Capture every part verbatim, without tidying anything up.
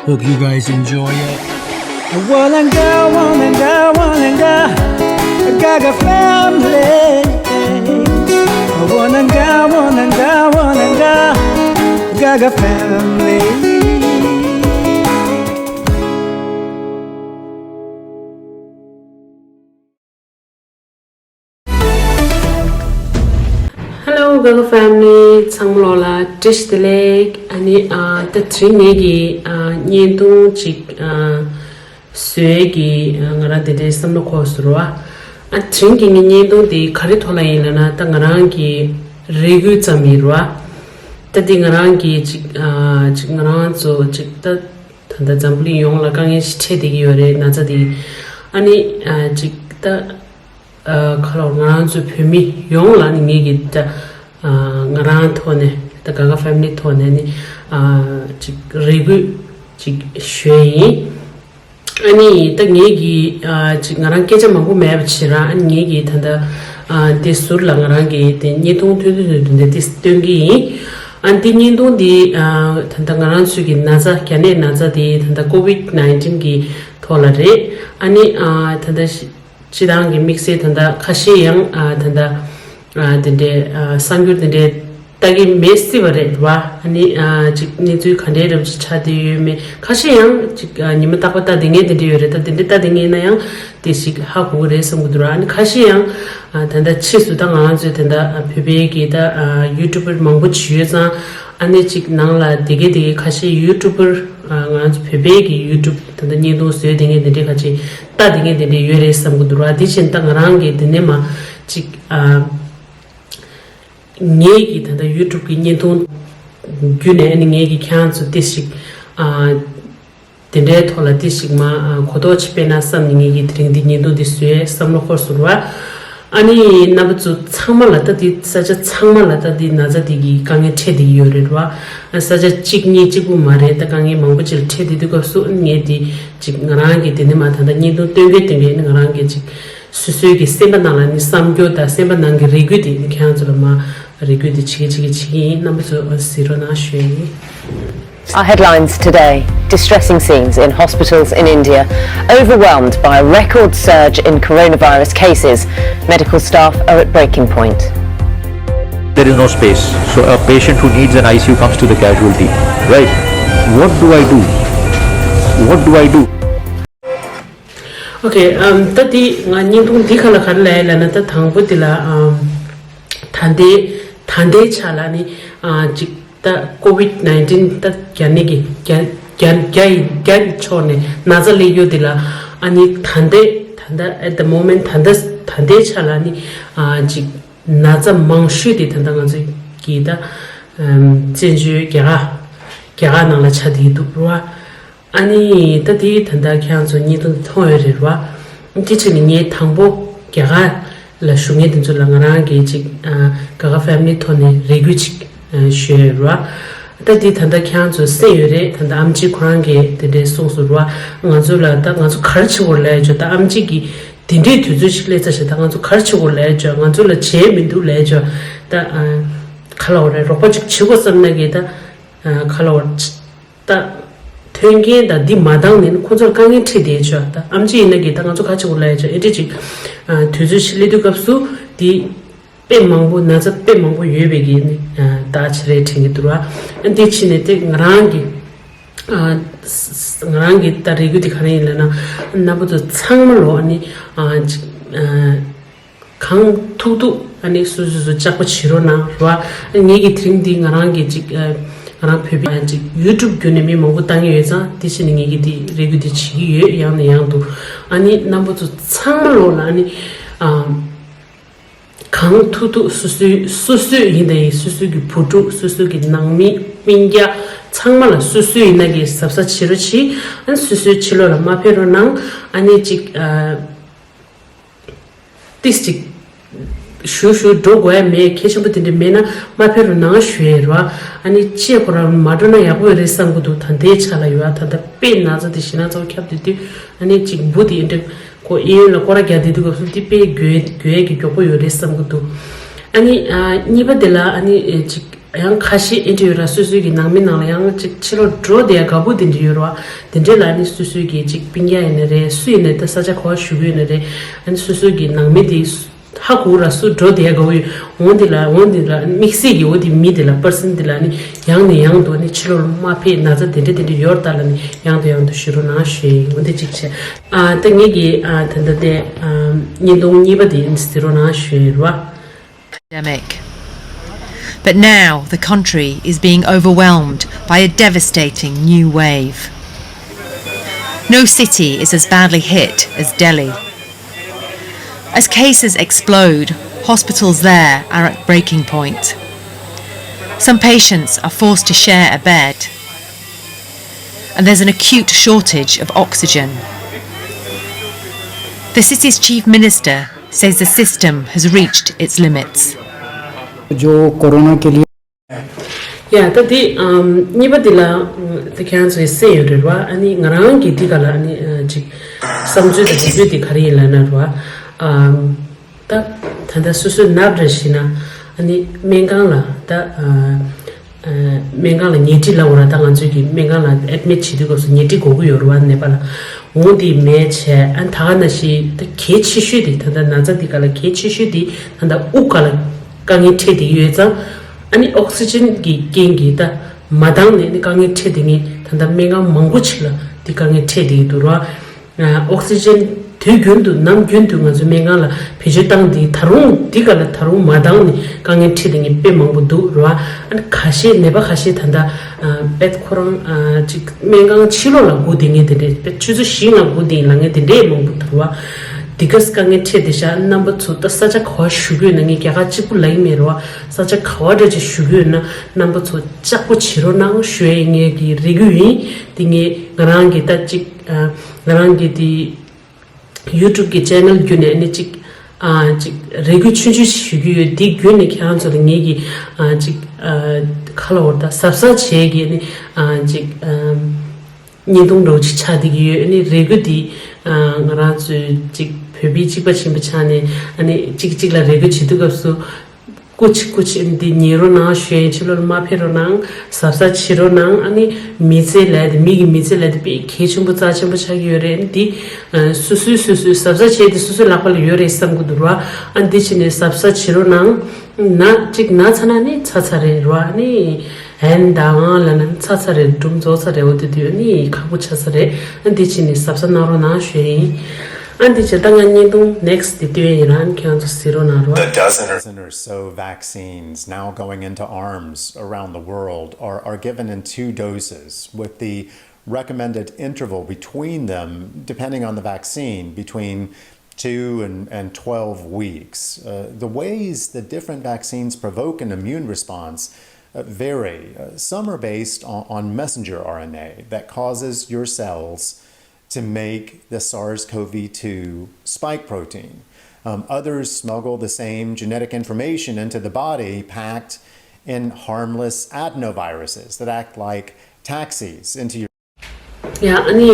Hope you guys enjoy it. Wananga, wananga, wananga, Gaga family. Wananga, wananga, wananga, Gaga family. Hello Gaga family, ཚང་མ་ལོ་ལ་བཀྲ་ཤིས་བདེ་ལེགས། ཨ་ནི་ཨ་ད་དེ་རིང་ངེད་ཀྱི་ཨ་བརྙན་ཐུང་ཅིག་ཨ་བཟོས་ཀྱི་ཨ་ང་རང་དེ་འདྲའི་བསམ་བློ་འཁོར་སོང་ར། ཨ་དེ་རིང་གི་ངའི་བརྙན་ཐུང་དེ་ག་རེ་ཐོག་ལ་ཡིན་ལབ་ན། ད་ང་རང་གི་རེ་སྐུལ་ཙམ་ཡིན་ར། ད་དེ་ང་རང་གི་ཅིག་ཨ་ཅིག་ང་རང་ཚོ་ཅིག་ད་ད་ལྟ་འཛམ་བུ་གླིང་ཡོངས་ལ་དཀའ་ངལ་ཞིག་འཕྲད་བསྡད་ཀྱི་ཡོད་རེད། ན་ཚ་དེ། ཨ་ནི་ཨ་ཅིག་ད་ཨ་ཁ་ལོ་ང་རང་ཚོ་བོད་མི་ཡོངས་ལ་ནི་ངེད་ཀྱི་ད་ཨ་ང་རང་ཐོག་ནས་ད་ག་ག་ཕེ་མི་ལི་ཐོག་ནས་ནི་ཨ་ཅིག་རེ་སྐུལ་ཅིག་ཞུ་ཡ་ཡིན། ཨ་ནི་ད་ངེད་ཀྱི་ཨ་ཅིག་ང་རང་སྐད་ཆ་མང་པོ་མེད་པ་བྱེད་ར། ཨ་ནི་ངེད་ཀྱི་ད་ལྟ་ཨ་དེ་ཟུར་ལ་ང་རང་གི་དེ་བརྙན་ཐུང་ཐུང་ཐུང་ཐུང་དེ་དེ་སྟོན་གྱི་ཡིན། ཨ་ནི་དེ་བརྙན་ཐུང་དེ་ཨ་ད་ལྟ་ང་རང་ཚོའི་གི་ན་ཚ་རྒྱ་ནད་ན་ཚ་དེ་ད་ལྟ་ཀོ་ཝིད་ནའིན་ཊིན་གི་ཐོག་ལ་རེད། ཨ་ནི་ཨ་ད་ལྟ་སྤྱི་བཏང་གི་དམིགས་བསལ་ད་ལྟ་ཁ་ཤས་ཡང་ཨ་ད་ལྟ་ཨ་དེ་འདྲའི་ཨ་གསར་འགྱུར་དེ་འདྲའི་ལྟ་གི་མེད་སྲིད་པ་རེད་བ། ཨ་ནི་ཨ་ཅིག་གནས་ཚུལ་ག་འདྲའི་རབ་ཅིག་ཆགས་བསྡད་ཡོད་མེད། ཁ་ཤས་ཡང་ཅིག་ཨ་ཉི་མ་རྟག་པར་ལྟ་བསྡད་མཁན་དེ་འདྲ་ཡོད་རེད། ད་དེ་འདྲའི་ལྟ་བསྡད་མཁན་ཡིན་ན་ཡང་དེ་ཞིག་ཧ་གོ་གི་རེད་བསམ་གི་འདུག་ར། ཨ་ནི་ཁ་ཤས་ཡང་ཨ་ད་ལྟ་ཕྱིས་སུ་ད་ང་རང་ཚོའི་ད་ལྟ་ཨ་བོད་པའི་གི་ད་ཨ་ཡུ་ཊུབ་པར་མང་པོ་ཅིག་ཡོད་ཙང་། ཨ་ནི་ཅིག་ནང་ལ་དེ་གའི་དེ་གའི་ཁ་ཤས་ཡུ་ཊུབ་པར་ཨ་ང་རང་ཚོ་བོད་པའི་གི་ཡུ་ཊུབ་ད་ལྟ་བརྙན་ཐུང་བཟོས་བསྡད་མཁན་དེ་འདྲའི་ཁ་ཤས་ལྟ་བསྡད་མཁན་དེ་འདྲའི་ཡོད་རེད་བསམ་གི་འདུག་ར། དེ་བཞིན་ད་ང་རང་གི་དེ་ནས་མ་ཅིག་ཨ་ངེད་ཀྱི་ད་ལྟ་ཡུ་ཊུབ་ཀྱི་བརྙན་ཐུང་བརྒྱུད་ནས་ཨ་ནི་ངེད་ཀྱི་ཁྱེད་རང་ཚོ་ཏོག་ཙམ་ཞིག་ཨ་དེ་འདྲའི་ཐོག་ལ་ཏོག་ཙམ་ཞིག་མ་ཨ་གོ་རྟོགས་ཅིག་སྤེལ་ན་བསམ་ནས་ངེད་ཀྱིས་དེ་རིང་འདི་བརྙན་ཐུང་འདི་བཟོས་བསམ་བློ་འཁོར་སོང་ར། ཨ་ནི་རྣམ་པ་ཚོ་ཚང་མ་ལ་ད་འདི་ས་ཆ་ཚང་མ་ལ་ད་འདི་ན་ཚ་འདི་གི་དཀའ་ངལ་འཕྲད་བསྡད་ཀྱི་ཡོད་རེད་ར། ཨ་ས་ཆ་གཅིག་གཉིས་གཅིག་པུ་མ་རེད། ད་དཀའ་ངལ་མང་པོ་ཅིག་ལ་འཕྲད་བསྡད་དུས་སྐབས་སུ་ཨ་ནི་ངས་འདི་ཅིག་ང་རང་གི་དེ་ནས་མ་ད་ལྟ་བརྙན་ཐུང་སྟོན་གི་སྟོན་གི་ཨ་ནི་ང་རང་གི་ཅིག་སོ་སོའི་གི་སེམས་པ་ནང་ལ་ནི་བསམ་འགྱུར་དང་སེམས་པ་ནང་གི་རེ་སྐུལ་དེ་ནི་ཁྱེད་རང་ཚོ་ལ་མ་རེ་སྐུལ་དེ་བྱེད་ཀྱི་བྱེད་ཀྱི་བྱེད་ཀྱི་ཡིན། རྣམ་པ་ཚོ་གཟིགས་རོགས་གནང་ཞུ་ཡ་ཡིན། Our headlines today: distressing scenes in hospitals in India, overwhelmed by a record surge in coronavirus cases. Medical staff are at breaking point. There is no space. So a patient who needs an I C U comes to the casualty. Right? What do I do? What do I do? Okay, um, ད་དེ་ང་བརྙན་ཐུང་འདི་ཁ་ལ་ག་རེ་ལབ་ཡ་ལབ་ན། ད་དང་པོ་དེ་ལ་ཨམ་ད་ལྟའི་ད་ལྟའི་ཆ་ལ་ནི་ཨ་ཅིག་ད་ཀོ་ཝིད་ནའིན་ཊིན་ད་རྒྱ་ནད་ཀྱི་རྒྱ་རྒྱ་རྒྱ་ཡི་རྒྱ་ཡི་ཕྱོགས་ནས་ན་ཚ་སླེབས་ཡོད་དེ་ལ། ཨ་ནི་ད་ལྟའི་ད་ལྟ་at the moment ད་ལྟ་ད་ལྟའི་ཆ་ལ་ནི་ཨ་ཅིག་ན་ཚ་མང་ཤོས་དེ་ད་ལྟ་ང་ཚོ་གི་ད་ཨམ་བཙན་བྱོལ་རྒྱ་གར་རྒྱ་གར་ནང་ལ་ཆགས་བསྡད་ཀྱི་འདུག་ར། ཨ་ནི་ད་དེ་ད་ལྟ་ཁྱེད་རང་ཚོ་བརྙན་ཐུང་དེ་མཐོང་ཡོད་རེད་བ། དེ་ཕྱིར་ནི་ངས་དང་པོ་རྒྱ་གར་ལ་བཞུགས་མཁན་དེ་ཚོ་ལ་ང་རང་གིས་ཅིག་ཨ་ག་ག་ཕེ་མི་ལི་ཐོག་ནས་རེ་སྐུལ་ཅིག་ཨ་ཞུས་ཡོད་རེད་བ། ད་དེ་ད་ལྟ་ཁྱེད་རང་ཚོ་གསན་ཡོད་རེད། ད་ལྟ་ཨམ་ཆི་ཁོ་རང་གིས་དེ་འདྲའི་གསུངས་སོང་རེད་བ། ང་ཚོ་ལ་ད་ང་ཚོ་ག་རེ་བྱེད་དགོས་ལབ་ཡ་ཅོ། ད་ཨམ་ཆི་གིས་དེ་འདྲའི་དུས་ཚོད་ཅིག་སླེབས་ཚར་ཞེ། ད་ང་ཚོ་ག་རེ་བྱེད་དགོས་ལབ་ཡ་ཅོ། ང་ཚོ་ལ་བྱེད་མི་འདུག་ལབ་ཡ་ཅོ། ད་ཨ་ག་ལབ་དགོས་རེད། རོགས་པ་ཅིག་བྱེད་དགོས་བསམ་ན་གི་ད་ཨ་ག་ལབ་དགོས་རེད། ད་མཐུན་རྐྱེན་དང་འདི་མ་འདང་ནས་ནི་ཁོ་ཚོར་དཀའ་ངལ་འཕྲད་བསྡད་ཆོག་ད་ཨམ་ཆི་ཡིན་ན་གི་ད་ང་ཚོ་ག་བྱེད་དགོས་ལབ་ཡ་ཆོག་ཨེ་འདྲ་ཅིག་ཨ་དུས་ཚོད་ཞིག་སླེབས་དུས་སྐབས་སུ་འདི་དཔེ་མང་པོ་ན་ཚ་དཔེ་མང་པོ་ཡོད་པའི་གི་ནི་ཨ་ད་ཆ་རེ་དྲན་གི་འདུག་ར། ཨ་འདི་ཕྱིན་ནས་དེ་ང་རང་གི་ཨ་ང་རང་གི་ད་རེ་སྐུལ་དེ་ག་རེ་ཡིན་ལབ་ན། རྣམ་པ་ཚོ་ཚང་མ་ལོ་ཨ་ནི་ཨ་ཅིག་ཨ། གང་ཐུབ་ཐུབ་ཨ་ནི་སོ་སོ་སོ་ལྕགས་པོ་བྱེད་རོགས་གནང་ར། ཨ་ངེད་ཀྱི་དེ་རིང་འདི་ང་རང་གི་ཅིག་ཨ་ང་རང་བོད་པའི་ཅིག་ཡུ་ཊུབ་བརྒྱུད་ནས་མི་མང་པོ་ལྟ་མཁན་ཡོད་ཙང་། དེ་བྱས་ནས་ངེད་ཀྱི་འདི་རེ་སྐུལ་འདི་བྱེད་ཀྱི་ཡོད། ཡང་ནས་ཡང་དུ་ཨ་ནི་རྣམ་པ་ཚོ་ཚང་མ་ལོག་ལ་ཨ་ནི་ཨ་གང་ཐུབ་ཐུབ་སོ་སོའི་སོ་སོའི་ཡིན་ད་ཡིན་སོ་སོའི་གི་བུ་ཕྲུག་སོ་སོའི་གི་ནང་མི་སྤུན་ཀྱག་ཚང་མ་ལ་སོ་སོའི་ཡིན་ན་གི་གཟབ་གཟབ་བྱེད་རོགས་གྱིས། ཨ་ནི་སོ་སོའི་ཕྱི་ལོགས་ལ་མ་ཕེབས་རོགས་གནང་། ཨ་ནི་ཅིག་ཨ། ཏིས་ཅིག་ཞུ་ཞུ་འགྲོ་དགོས་ཡ་མེད། གལ་ཆེན་པོ་དེ་འདྲ་མེད་ན་མ་ཕེབས་རོགས་གནང་ཞུ་ཡས་རེད་བ། ཨ་ནི་ཅེས་ཁོ་རང་མ་འགྲོ་ན་ཡག་པོ་རེད་བསམ་གི་འདུག་ད་ལྟའི་ཆ་ལ་ཡོད་ཨ། ད་ལྟ་དཔེ་ན་ཚ་དེ་ཞེད་སྣང་ཚ་བོ་ཁྱབ་བསྡད་དུས་ཨ་ནི་ཅིག་འབུ་དེ་འདྲ་ཁོ་གཡས་གཡོན་ལ་སྐོར་ར་རྒྱག་བསྡད་དུས་སྐབས་སུ་དེ་དཔེ་དགོས་དགོས་ཡས་ཀྱི་མགྱོགས་པོ་ཡོད་རེད་བསམ་གི་འདུག་ཨ་ནི་ཨ་གཉིས་པ་དེ་ལ་ཨ་ནི་ཅིག་ཡང་ཁ་ཤས་ཨེ་འདྲ་ཡོད་ར། སོ་སོའི་གི་ནང་མི་ནང་ལ་ཡང་ཅིག་ཕྱི་ལོགས་འགྲོ་བསྡད་ཡ་དགའ་པོ་དེ་འདྲ་ཡོད་ར་བ། དེ་འདྲ་ལ་ནི་སོ་སོའི་གི་ཅིག་སྤུན་ཀྱག་ཡིན་ན་རེད། སུ་ཡིན་ན་ད་ས་ཆ་ག་བ་བཞུགས་ཡོད་ན་རེད། ཨ་ནི་སོ་སོའི་གི་ནང་མི་དེ་ཧ་གོ་ར། སུ་འགྲོ་བསྡད་ཡ་དགའ་པོ་ཡོད། འོང་དེ་ལ་འོང་དེ་ལ་དམིགས་བསལ་གི་འོ་དེ་མི་དེ་ལ་པར་སན་དེ་ལ་ནི་ཡང་ནས་ཡང་དུ་ནི་ཕྱི་ལོགས་ལ་མ་ཕེབས། ན་ཚ་དེ་འདྲ་དེ་འདྲ་ཡོད་ར་ད་ལ་ནི་ཡང་དུ་ཡང་དུ་ཞུ་རོགས་གནང་ཞུ་ཡིན། འོ་དེ་གཅིག་བྱས། ཨ་ད་ངེད་ཀྱི་ཨ་ད་ད་དེ་ཨ་བརྙན་ཐུང་གཉིས་པ་དེ་ཟེར་རོགས་གནང་ཞུ་ཡིན་ར་བ། Pandemic. But now the country is being overwhelmed by a devastating new wave. No city is as badly hit as Delhi. As cases explode, hospitals there are at breaking point. Some patients are forced to share a bed. And there's an acute shortage of oxygen. The city's chief minister says the system has reached its limits. जो कोरोना के लिए ཡ་ད་དེ་ཨམ་གཉིས་པ་དེ་ལ་ཨམ་ད་ཁྱེད་རང་ཚོས་གསན་ཡོད་རེད་བ། ཨ་ནི་ང་རང་གིས་འདི་ག་ལ་ཨ་ནི་ཨ་ཅིག་བསམ་ཚུལ་དང་འདོད་ཚུལ་དེ་ག་རེ་ཡིན་ལབ་ན་རེད་བ། ཨམ་ད་ད་ལྟ་སོ་སོའི་ནབ་རེ་ཞིག་ན་ཨ་ནི་སྨན་ཁང་ལ་ད་ཨ་ཨ་སྨན་ཁང་ལ་ཉལ་ཁྲི་ལབ་དགོས་ར། ད་ང་ཚོའི་གི་སྨན་ཁང་ལ་ཨེཌ་མིཊ་བྱེད་དུས་སྐབས་སུ་ཉལ་ཁྲི་དགོས་ཀྱི་ཡོད་རེད་བ། ནད་པ་ལ་འོང་དེ་མེད་བྱས། ཨ་ནི་ད་ག་ནང་བཞིན་ད་གལ་ཆེ་ཤོས་དེ་ད་ལྟ་ན་ཚ་འདི་ག་ལ་གལ་ཆེ་ཤོས་དེ་ད་ལྟ་དབུགས་ག་ལ་དཀའ་ངལ་འཕྲད་བསྡད་ཀྱི་ཡོད་ཙང་། ཨ་ནི་ཨོག་སི་ཇན་གྱི་རྐྱེན་གྱིས་ད་མ་འདང་ནས་ནི་དཀའ་ངལ་འཕྲད་བསྡད་མཁན་ད་ལྟ་སྨན་ཁང་མང་པོ་ཅིག་ལ་འདི་དཀའ་ངལ་འཕྲད་བསྡད་ཀྱི་འདུག་ར། ཨོག་སི་ཇན་དུས་རྒྱུན་དུ་ནམ་རྒྱུན་དུ་ང་ཚོའི་སྨན་ཁང་ལ་བེད་སྤྱོད་བཏང་སྟེ་ད་རུང་འདི་ག་ལ་ད་རུང་མ་འདང་ནས་དཀའ་ངལ་འཕྲད་བསྡད་མཁན་དཔེ་མང་པོ་འདུག་ར། ཨ་ནི་ཁ་ཤས་ནད་པ་ཁ་ཤས་ད་ལྟ་ཨ་དཔེ་ཁོ་རང་ཨ་ཅིག་སྨན་ཁང་ཕྱི་ལོགས་ལ་སྒུག་བསྡད་མཁན་དེ་འདྲས། དཔེ་ཆུ་ཚོད་བཞི་ལྔ་སྒུག་བསྡད་ལབ་མཁན་དེ་འདྲས་མང་པོ་འདུག་ར། འདི་ག་དཀའ་ངལ་འཕྲད་བསྡད་ཤག། རྣམ་པ་ཚོ་ད་ས་ཆ་ག་བ་བཞུགས་ཡོད་ན། ངས་རྒྱ་གར་གཅིག་པུ་ལབ་ཀྱི་མེད་ར་བ། ས་ཆ་ག་བ་འདྲ་ཅིག་བཞུགས་ཡོད་ན་རྣམ་པ་ཚོ་ལྕགས་པོ་བྱེད་རོགས་གནང་ཞུ་ཡས་ངས་ཀྱི་རེ་སྐུལ་ཡིན། དེ་ངས་ང་རང་གི་ད་ཅིག་ཨ་ང་རང་གི་དེ་ཡུ་ཊུབ་གི་ཅེ་ནལ་བརྒྱུད་ནས་ཨ་ནི་ཅིག་ཨ་ཅིག་རེ་སྐུལ་ཆུང་ཆུང་ཞིག་ཞུ་གི་ཡོད། དེ་བརྒྱུད་ནས་ཁྱེད་རང་ཚོ་ལ་ངེད་ཀྱི་ཨ་ཅིག་ཨ་ག་ལབ་དགོས་རེད། ད་གཟབ་གཟབ་བྱེད་ཀྱི་ཨ་ནི་ཨ་ཅིག་ཨ་བརྙན་ཐུང་འདྲ་བོ་ཅིག་ཆགས་བསྡད་ཀྱི་ཡོད། ཨ་ནི་རེ་སྐུལ་དེ་ཨ་ང་རང་ཚོའི་ཅིག་བོད་པའི་གཅིག་པ་ཡིན་པའི་ཆ་ནས་ཨ་ནི་གཅིག་གཅིག་ལ་རེ་སྐུལ་བྱེད་དུས་སྐབས་སུ། སྐུ་མཁྱེན་སྐུ་མཁྱེན་འདི་ཉན་རོགས་གནང་ཞུ་ཡིན། ཕྱི་ལོགས་ལ་མ་ཕེབས་རོགས་གནང་། གཟབ་གཟབ་བྱེད་རོགས་གནང་། ཨ་ནི་མི་ཚེ་ལས་དེ་མི་གི་མི་ཚེ་ལས་དེ་དཔེ་གལ་ཆེན་པོ་རྩ་ཆེན་པོ་ཆགས་ཀྱི་ཡོད་རེད། འདི་ཨ་སོ་སོའི་སོ་སོའི་གཟབ་གཟབ་བྱས་ཏེ་སོ་སོའི་ལག་པ་ལ་ཡོད་རེད་བསམ་གྱི་འདུག་ར། ཨ་འདི་བྱས་ནས་གཟབ་གཟབ་བྱེད་རོགས་གནང་། ན་གཅིག་ན་ཚ་ན་ནི་ཚ་ཚ་རེད་ར། ཨ་ནི་ཨན་དང་ལ་ན་ཚ་ཚ་རེད། འབྲུམ་རྫོགས་ཚ་རེད། འོ་དེ་དུས་ཨ་ནི་ཁག་པོ་ཆགས་ས་རེད། ཨ་འདི་བྱས་ནས་གཟབ་གཟབ་གནང་རོགས་གནང་ཞུ་ཡིན། ཨ་འདི་བྱས་ད་ང་བརྙན་ཐུང་ནེག་སི་ཊི་དེ་སྟོན་ཡིན་ར། ཨ་ནི་ཁྱེད་རང་ཚོ་གཟིགས་རོགས་གནང་ར། The dozen or so vaccines now going into arms around the world are, are given in two doses, with the recommended interval between them, depending on the vaccine, between two and, and twelve weeks. Uh, the ways the different vaccines provoke an immune response uh, vary. Uh, some are based on, on messenger R N A that causes your cells to make the SARS CoV two spike protein. Um, others smuggle the same genetic information into the body, packed in harmless adenoviruses that act like taxis into your ཡ་ཨ་ནི་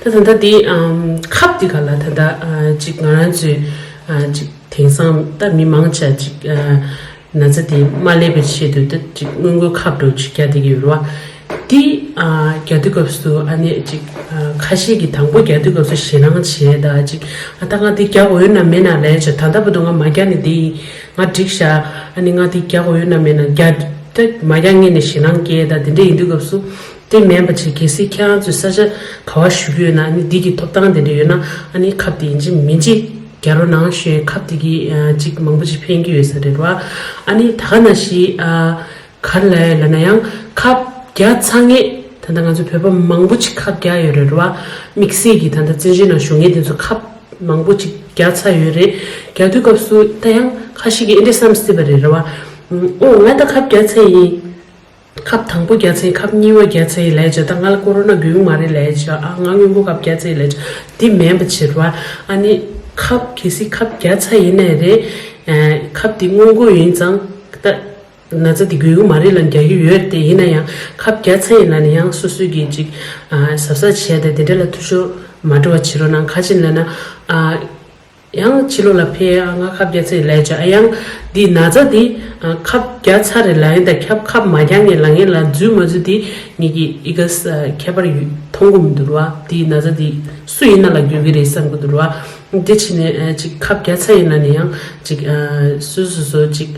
ད་ད་ལྟ་འདི་ཨམ་ཁབ་འདི་ག་ལ་ད་ལྟ་ཨ་ཅིག་ང་རང་ཚོས་ཨ་ཅིག་དེང་སང་ད་མི་མང་ཆེ་ཅིག་ཨ་ན་ཚ་དེ་མ་སླེབས་པའི་ཆེད་དུ་ད་ཅིག་སྔོན་འགོག་ཁབ་འདྲ་བོ་ཅིག་རྒྱག་བསྡད་ཀྱི་ཡོད་རེད་བ། འདི་ཨ་རྒྱག་དུས་སྐབས་སུ་ཨ་ནི་ཅིག་ཨ་ཁ་ཤས་ཀྱིས་དང་པོ་རྒྱག་དུས་སྐབས་སུ་ཞེད་སྣང་བྱས། ད་ཅིག་ཨ་ད་ང་འདི་རྒྱག་དགོས་ཡོད་ན་མེད་ན་ལབ་བྱས། ད་ལྟ་བར་དུ་ང་མ་རྒྱག་ནས་བསྡད་ཡིན། ང་འགྲིག་ཤག། ཨ་ནི་ང་འདི་རྒྱག་དགོས་ཡོད་ན་མེད་ན། རྒྱག་ད་མ་རྒྱག་སྔོན་ནས་ཞེད་སྣང་སྐྱེས། ད་དེ་འདྲ་ཡིན་དུས་སྐབས་སུ། དེ་མིན་པ་ཅིག་གལ་སྲིད་ཁྱེད་རང་ཚོའི་ས་ཆ་ག་བ་བཞུགས་ཡོད་ན། ཨ་ནི་འདི་གི་ཐོབ་ཐང་དེ་འདྲ་ཡོད་ན། ཨ་ནི་ཁབ་དེ་ཡིན་གཅིག་མིན་གཅིག་རྒྱག་རོགས་གནང་ཞུ་ཡས། ཁབ་དེ་གིས་ཨ་ཅིག་མང་པོ་ཅིག་ཕན་གྱི་ཡོད་ས་རེད་བ། ཨ་ནི་ད་ག་ནང་བཞིན་ཨ་ག་རེ་ལབ་ཡས་ལབ་ན། ཡང་ཁབ་བརྒྱབ་ཚར་མཁན་ད་ལྟ་ང་ཚོ་བོད་པ་མང་པོ་ཅིག་ཁབ་བརྒྱབ་ཡོད་རེད་བ། དམིགས་བསལ་གྱིས་ད་ལྟ་བཙན་བྱོལ་ནང་བཞུགས་མཁན་དེ་ཚོ་ཁབ་མང་པོ་ཅིག་བརྒྱབ་ཚར་ཡོད་རེད། རྒྱག་དུས་སྐབས་སུ་ད་ཡང་ཁ་ཤས་ཀྱིས་ཨེ་འདྲ་བསམ་སྲིད་པ་རེད་རེད་བ། ཨོ་ང་ད་ཁབ་བརྒྱབ་ཚར་ཡིན། ཁབ་དང་པོ་བརྒྱབ་ཚར་ཡིན། ཁབ་གཉིས་པ་བརྒྱབ་ཚར་ཡིན་ལབ་བྱས། ད་ང་ལ་ཀོ་རོ་ན་འགོས་ཀྱི་མ་རེད་ལབ་བྱས། ཨ་ང་སྔོན་འགོག་ཁབ་བརྒྱབ་ཚར་ཡིན་ལབ་བྱས། འདི་མིན་པ་བྱེད་རོགས། ཨ་ནི་ཁབ་གལ་སྲིད་ཁབ་བརྒྱབ་ཚར་ཡིན་ནའི་རེད། ཨ་ཁབ་འདི་སྔོན་འགོག་ཡིན་ཙང་ད་ན་ཚ་འདི་འགོས་ཀྱི་མ་རེད་ལབ་རྒྱག་གི་ཡོད་རེད། དེ་ཡིན་ན་ཡང་ཁབ་བརྒྱབ་ཚར་ཡིན་ལབ་ནས་ཡང་སོ་སོའི་གི་ཅིག་ཨ་གཟབ་གཟབ་བྱས་ཏེ་དེ་འདྲ་ལ་འཐུས་ཤོར་མ་འགྲོ་བ་བྱེད་རོགས་གནང་། ག་ཅི་ལབ་ན་ཨ། ཡང་ཕྱི་ལོགས་ལ་ཕེབས། ཨ་ང་ཁབ་རྒྱག་ཚར་ཡིན་ལབ་ཡ་ཅིག་ཨ་ཡང་འདི་ན་ཚ་འདི་ཨ་ཁབ་རྒྱག་ཚར་རེད་ལབ་ཡིན་ད་ཁབ་ཁབ་མ་རྒྱག་མཁན་ལབ་མཁན་ལ་འཛུལ་མ་འཛུལ་འདི་ངེད་ཀྱི་ཨི་ག་ས་ཁྱད་པར་ཡོད་མཐོང་གི་མི་འདུག་ར་བ། འདི་ན་ཚ་འདི་སུ་ཡིན་ན་ལ་འགོས་ཀྱི་རེད་བསམ་གྱི་འདུག་ར་བ། འདི་ཕྱིན་ནས་ཨ་ཅིག་ཁབ་རྒྱག་ཚར་ཡིན་ན་ནི་ཡང་ཅིག་ཨ་སོ་སོ་སོ་ཅིག་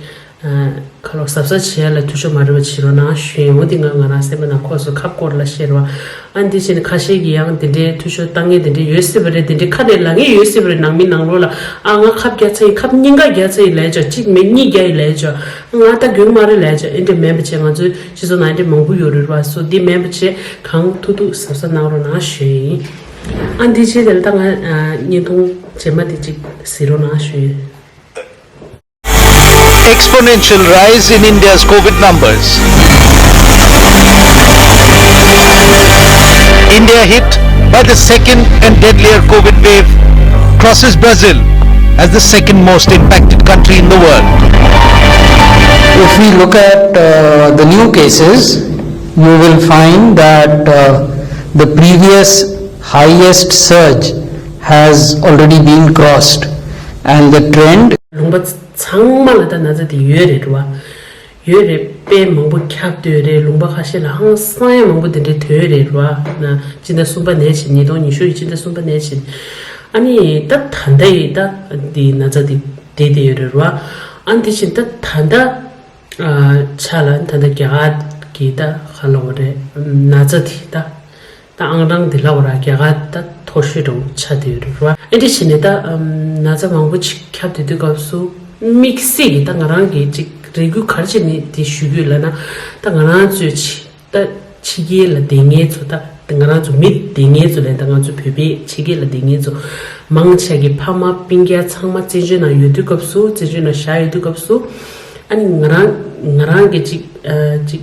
ཨ་ཁ་ལོག་གཟབ་གཟབ་བྱེད་ཡ་ལ་འཐུས་ཤོར་མ་རེད་པ་བྱེད་རོགས་གནང་ཞུ་ཡིན། འོ་འདི་ང་ང་རང་སེམས་པ་ནང་ཁོག་སོ་ཁབ་སྐོར་ལ་བཤད་རོགས། ཨ་འདི་བྱས་ནས་ཁ་ཤས་ཀྱིས་ཡང་དེ་འདྲའི་འཐུས་ཤོར་བཏང་མཁན་དེ་འདྲའི་ཡོད་སྲིད་པ་རེད། དེ་འདྲའི་ཁ་ནས་ལབ་མཁན་ཡོད་སྲིད་པ་རེད། ནང་མི་ནང་ལོགས་ལ་ཨ་ང་ཁབ་རྒྱག་ཚར་ཡིན། ཁབ་གཉིས་ཀ་རྒྱག་ཚར་ཡིན་ལབ་ཡ་ཅིག་གཅིག་མེད་གཉིས་རྒྱག་ཡིན་ལབ་ཡ་ཅིག་ང་ད་རྒྱུན་མ་རེད་ལབ་ཡ་ཅིག་ཨེ་འདྲ་མེད་པ་བྱས། ང་ཚོའི་སྤྱི་ཚོགས་ནང་ཨེ་འདྲ་མང་པོ་ཡོད་རེད་བ། སོ་འདི་མེད་པ་བྱས་གང་ཐུབ་ཐུབ་གཟབ་གཟབ་གནང་རོགས་གནང་ཞུ་ཡིན། ཨ་འདི་བྱས་དེ་ལ་ད་ང་ཨ་བརྙན་ཐུང་རྗེས་མ་དེ་ཅིག་གཟིགས་རོགས་གནང་ཞུ་ཡིན། Exponential rise in India's COVID numbers. India hit by the second and deadlier COVID wave crosses Brazil as the second most impacted country in the world. If we look at uh, the new cases, you will find that uh, the previous highest surge has already been crossed and the trend ཚང་མ་ལ་ད་ན་ཚ་དེ་ཡོད་རེད་རེད་བ། ཡོད་རེད། དཔེ་མང་པོ་ཁྱབ་བསྡད་ཡོད་རེད། ལུང་པ་ཁ་ཤས་ལ་ཧང་སང་ཡ་མང་པོ་དེ་འདྲའི་ཐོན་ཡོད་རེད་རེད་བ། ན་སྤྱི་ཟླ་གསུམ་པ་ནས་བྱས། ཉིས་སྟོང་ཉི་ཤུ་ཡི་སྤྱི་ཟླ་གསུམ་པ་ནས་བྱས། ཨ་ནི་ད་ད་ལྟ་ཡི་ད་འདི་ན་ཚ་དེ་བསྡད་བསྡད་ཡོད་རེད་རེད་བ། ཨ་ནི་དེ་བཞིན་ད་ད་ལྟ་ཨ་ཆ་ལ་ད་ལྟ་རྒྱ་གར་གྱི་ད་ག་ལབ་དགོས་རེད། ན་ཚ་དེ་ད། ད་ཨང་གྲངས་འདི་ལ་འོ་ར་རྒྱ་གར་ད་མཐོ་ཤོས་འདྲ་བོ་ཆགས་བསྡད་ཡོད་རེད་ར། ཨེ་འདྲ་བྱས་ནས་ད་ཨམ་ན་ཚ་མང་པོ་ཅིག་ཁྱབ་བསྡད་དུས་སྐབས་སུ་དམིགས་བསལ་གྱི་ད་ང་རང་གིས་ཅིག་རེ་སྐུལ་ག་རེ་བྱས་ནས་དེ་ཞུ་གི་ཡོད་ལབ་ན། ད་ང་རང་ཚོའི་ཕྱི་ད་ཕྱི་རྒྱལ་ལ་བསྡད་མཁན་ཚོ་ད་ད་ང་རང་ཚོ་མི་བསྡད་མཁན་ཚོ་ལས་ད་ང་ཚོ་བོད་པའི་ཕྱི་རྒྱལ་ལ་བསྡད་མཁན་ཚོ་མང་ཆེ་གི་ཕ་མ་སྤུན་ཀྱག་ཚང་མ་བཙན་བྱོལ་ནང་ཡོད་དུས་སྐབས་སུ་བཙན་བྱོལ་ནང་བཞག་ཡོད་དུས་སྐབས་སུ་ཨ་ནི་ང་རང་ང་རང་གི་ཅིག་ཨ་ཅིག་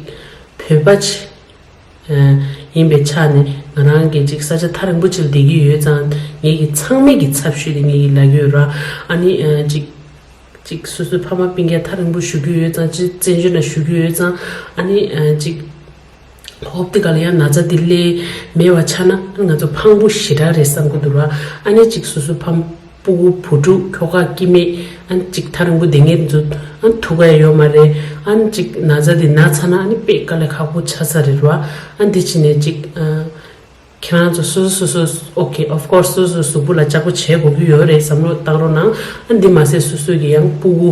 བོད་པ་ཆེ། ཡིན་པའི་ཆ་ནས་ང་རང་གིས་ཅིག་ས་ཆ་ཐག་རིང་པོ་ཅིག་ལ་བསྡད་ཀྱི་ཡོད་ཙང་ངེད་ཀྱི་ཚང་མས་ཀྱི་ཚབ་ཞུས་ཏེ་ངེད་ཀྱི་ལབ་ཀྱི་ཡོད་ར། ཨ་ནི་ཅིག་ཅིག་སོ་སོའི་ཕ་མ་སྤུན་ཀྱག་ཐག་རིང་པོ་བཞུགས་ཀྱི་ཡོད་ཙང་ཅིག་བཙན་བྱོལ་ནང་བཞུགས་ཀྱི་ཡོད་ཙང་ཨ་ནི་ཅིག་ཧོབ་དེ་ག་ལ་ཡང་ན་ཚ་འདི་སླེབས་མེད་པ་ཆགས་ན་ང་ཚོ་ཕངས་པོ་ཞེ་དྲག་རེད་བསམ་གྱི་འདུག་ར། ཨ་ནི་ཅིག་སོ་སོའི་ཕ་མ་སྤུ་གུ་བུ་ཕྲུག་ཁྱོ་ག་སྐྱེ་དམན་ཨ་ནི་ཅིག་ཐག་རིང་པོ་བསྡད་མཁན་ཚོ་ཨ་ནི་ཐུག་ག་ཡ་ཡོད་མ་རེད། ཨ་ནི་ཅིག་ན་ཚ་འདི་ན་ཚར་ན་ཨ་ནི་དཔེ་དཀའ་ལས་ཁག་པོ་ཆགས་ས་རེད་ར། ཨ་ནི་འདི་ཕྱིན་ནས་ཅིག་ཨ་ཁྱེད་རང་ཚོ་སོ་སོ་སོ་སོ་okay, of course, སོ་སོ་གཟུགས་པོ་ལ་ལྕགས་པོ་བྱེད་དགོས་ཀྱི་ཡོད་རེད། བསམ་བློ་བཏང་རོགས་གནང་། ཨ་ནི་འདི་མ་ཟད་སོ་སོ་གི་ཡང་སྤུ་གུ་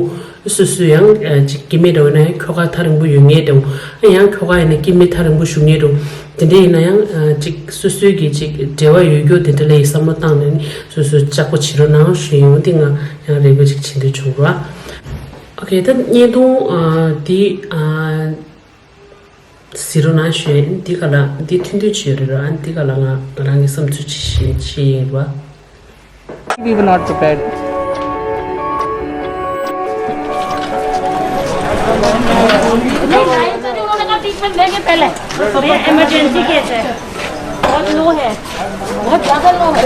སོ་སོ་ཡང་ཨ་ཅིག་སྐྱེ་དམན་འདྲ་བོ་ན་ཡང་ཁྱོ་ག་ཐག་རིང་པོ་ཡོད་མཁན་འདྲ་བོ། ཨ་ཡང་ཁྱོ་ག་ཡིན་ན་སྐྱེ་དམན་ཐག་རིང་པོ་བཞུགས་མཁན་འདྲ་བོ། དེ་འདྲ་ཡིན་ན་ཡང་ཨ་ཅིག་སོ་སོའི་གི་ཅིག་འབྲེལ་བ་ཡོད་རྒྱུ་དེ་འདྲ་ལ་ཡི་བསམ་བློ་བཏང་ནས་ནི་སོ་སོ་ལྕགས་པོ་བྱེད་རོགས་གནང་ཞུ་ཡིན། འོ་འདི་ང་ཡང་རེ་སྐུལ་ཅིག་བྱེད་འདོད་བྱུང་ར། Okay, ད་བརྙན་ཐུང་ཨ་འདི་ཨ་གཟིགས་རོགས་གནང་ཞུ་ཡིན། འདི་ག་ལ་འདི་ཐུང་ཐུང་ཅིག་ཡོད་རེད་ར། ཨ་འདི་ག་ལ་ང་ང་རང་གི་བསམ་ཚུལ་ཅིག་བཤད་བཤད་ཡིན་ར། We were not prepared. नहीं, लाइन तो नहीं होने का, बीच में लेंगे पहले। ये emergency case है, बहुत लो है, बहुत ज्यादा लो है।